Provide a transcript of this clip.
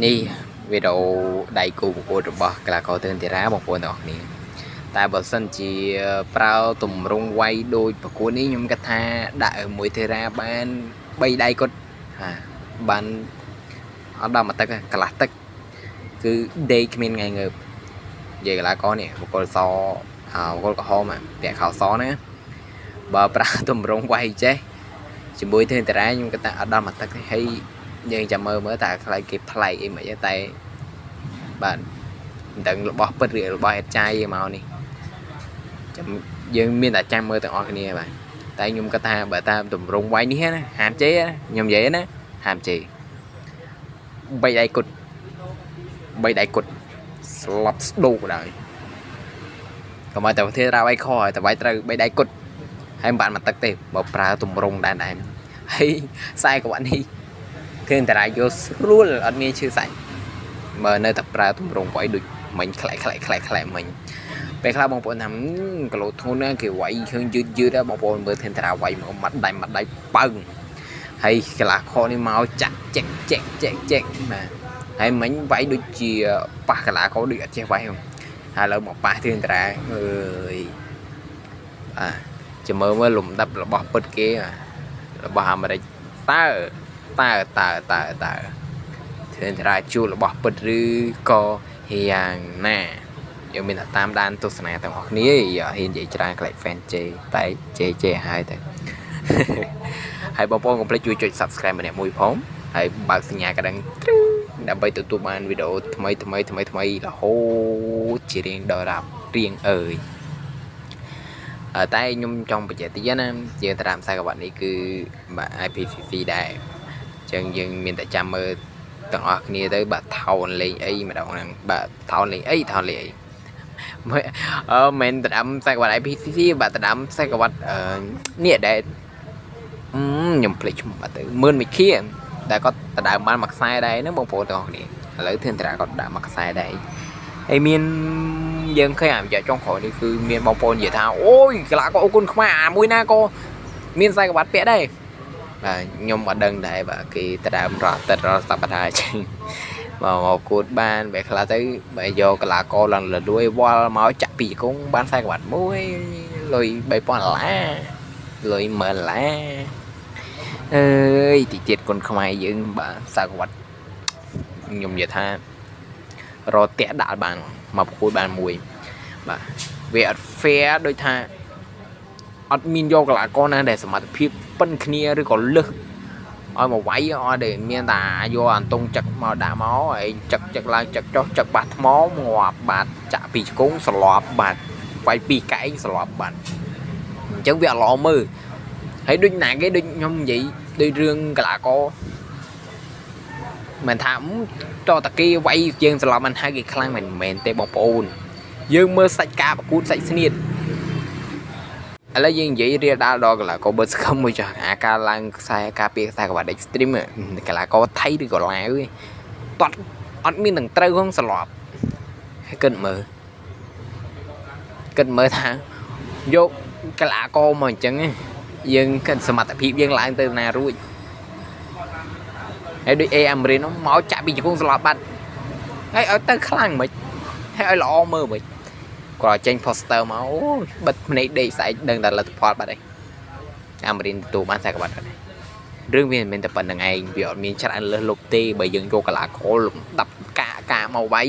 នេះវីដេអូដៃគូប្រកួតរបស់កីឡាករទឿនធីរ៉ាបងប្អូនទាំងអស់គ្នាតែបើសិនជាប្រើទម្រង់វាយដូចប្រកួតនេះខ្ញុំគិតថាដាក់មួយធីរ៉ាបាន3ដៃគាត់ហាបានអត់ដល់មួយទឹកទេកន្លះទឹកគឺដេកគ្មានថ្ងៃងើបនិយាយកីឡាករនេះបង្គោលសបង្គោលក្រហមពាក់ខោសណាបើប្រើទម្រង់វាយចេះជាមួយទឿនធីរ៉ាខ្ញុំគិតថាអត់ដល់មួយទឹកទេហើយយើងចាំមើលមើលតើខ្លាចគេប្លែកអីមិនទេតែបាទមិនដឹងរបស់ពិតឬរបស់អេតចាយមកនេះចាំយើងមានតែចាំមើលទាំងអស់គ្នាបាទតែខ្ញុំគិតថាបើតាមទម្រង់វាយនេះណាហាមជេខ្ញុំនិយាយណាហាមជេបីដៃគុតបីដៃគុតស្លាប់ស្ដូកដែរកុំឲ្យតែធារាវាយខឲ្យតែវាយត្រូវបីដៃគុតហើយមិនបានមកទឹកទេបើប្រើទម្រង់ដែរដែរហើយខ្សែក្បាត់នេះធឿនតារាយកស្រួលអត់មានឈឺសាច់បើនៅតែប្រើទម្រង់វាយដូចមិញខ្លែកខ្លែកខ្លែកខ្លែកមិញពេលខ្លះបងប្អូនថាគីឡូធ្ងន់ណាគេវាយឃើញយឺតយឺតដែរបងប្អូនមើលធឿនតារាវាយមកមាត់ដៃមាត់ដៃប៉ើងហើយកន្លះខនេះមកចាក់ចែកចែកចែកចែកបាទហើយមិញវាយដូចជាប៉ះកន្លះខដូចអត់ចេះវាយហ្នឹងហើយឥឡូវមកប៉ះធឿនតារាអើយបាទចាំមើលមើលលំដាប់របស់ពិតគេរបស់អាមេរិកតើតើតើតើតើធឿនតារាជួលរបស់ពិតឬក៏យ៉ាងណាយើងមានតែតាមដានទស្សនាទាំងអស់គ្នាហ៊ាននិយាយច្រើនខ្លាច fan ជេតែជេជេហើយទៅហើយបងប្អូនកុំភ្លេចជួយចុច Subscribe ម្នាក់មួយផងហើយបើកសញ្ញាកណ្ដឹងដើម្បីទទួលបានវីដេអូថ្មីថ្មីថ្មីថ្មីរហូតជារៀងដល់រាប់រៀងអើយតែខ្ញុំចង់បញ្ជាក់តិចណាយើងតាមខ្សែក្រវ៉ាត់នេះគឺបាទ IPCC ដែរអញ្ចឹងយើងមានតែចាំមើលទាំងអស់គ្នាទៅបាទថោនលេងអីម្ដងហ្នឹងបាទថោនលេងអីថោនលេងអីអឺមិនដដាំខ្សែក្រវ៉ាត់ IPCC បាទដដាំខ្សែក្រវ៉ាត់នេះដែលខ្ញុំភ្លេចឈ្មោះបាត់ទៅមឿនមីខៀតែគាត់ដដើមបានមួយខ្សែដែរហ្នឹងបងប្អូនទាំងអស់គ្នាឥឡូវធឿនតារាគាត់ដាក់មួយខ្សែដែរហើយមានយើងឃើញអារយៈចុងក្រោយនេះគឺមានបងប្អូននិយាយថាអូយកីឡាករអគុណខ្មែរអាមួយណាក៏មានខ្សែក្រវ៉ាត់ពាក់ដែរបាទខ្ញុំអត់ដឹងដែរបាទគេដដើមរត់ទឹករត់សប្តាហ៍ចឹងមកមកគួតបានបែខ្លះទៅបើយកកីឡាករឡើងលលួយវល់មកចាក់ពីជង្គង់បានខ្សែក្រវ៉ាត់មួយលុយ3000ដុល្លារលុយ10000ដុល្លារអើយទីទៀតគុនខ្មែរយើងបាទខ្សែក្រវ៉ាត់ខ្ញុំនិយាយថារត់តាក់ដាក់បានមកប្រកួតបានមួយបាទវាអត់ fair ដូចថាអត់មានយកកីឡាករណាដែលសមត្ថភាពប៉ុនគ្នាឬក៏លឹះឲ្យមកវាយអត់ទេមានតែយកអានតុងចឹកមកដាក់មកហើយចឹកចឹកឡើងចឹកចុះចឹកបាសថ្មងាប់បាទចាក់ពីជង្គង់ស្លាប់បាទវាយពីកែងស្លាប់បាទអញ្ចឹងវាអត់ល្អមើលហើយដូចណាគេដូចខ្ញុំនិយាយដូចរឿងកីឡាករមិនថាតតាគេវាយយើងស្លាប់មិនហៅគេខ្លាំងមិនមែនទេបងប្អូនយើងមើលសាច់ការប្រកួតសាច់ស្នៀតឥឡូវយើងនិយាយរៀលដាល់ដល់កីឡាករបឺតស្គមមួយចុះអាការឡើងខ្សែការពារខ្សែក្រវ៉ាត់ Extreme កីឡាករថៃឬក៏ឡាវទេទាត់អត់មាននឹងត្រូវផងស្លាប់ហើយគិតមើលគិតមើលថាយកកីឡាករមកអញ្ចឹងយើងគិតសមត្ថភាពយើងឡើងទៅណារួចហើយដូចអេអាមេរិនមកចាក់ពីជង្គង់ស្លាប់បាត់ហើយឲ្យទៅខ្លាំងមិនហើយឲ្យល្អមើលមិនគាត់ចេញ poster មកអូបិទភ្នែកដេកស្អែកដឹងតែលទ្ធផលបាត់ហើយអាមេរិនទទួលបានខ្សែក្រវ៉ាត់ហើយរឿងវាមិនមែនតែប៉ុណ្្នឹងឯងវាអត់មានច្រើនលើសលប់ទេបើយើងយកកីឡាករលំដាប់កាកាមកវាយ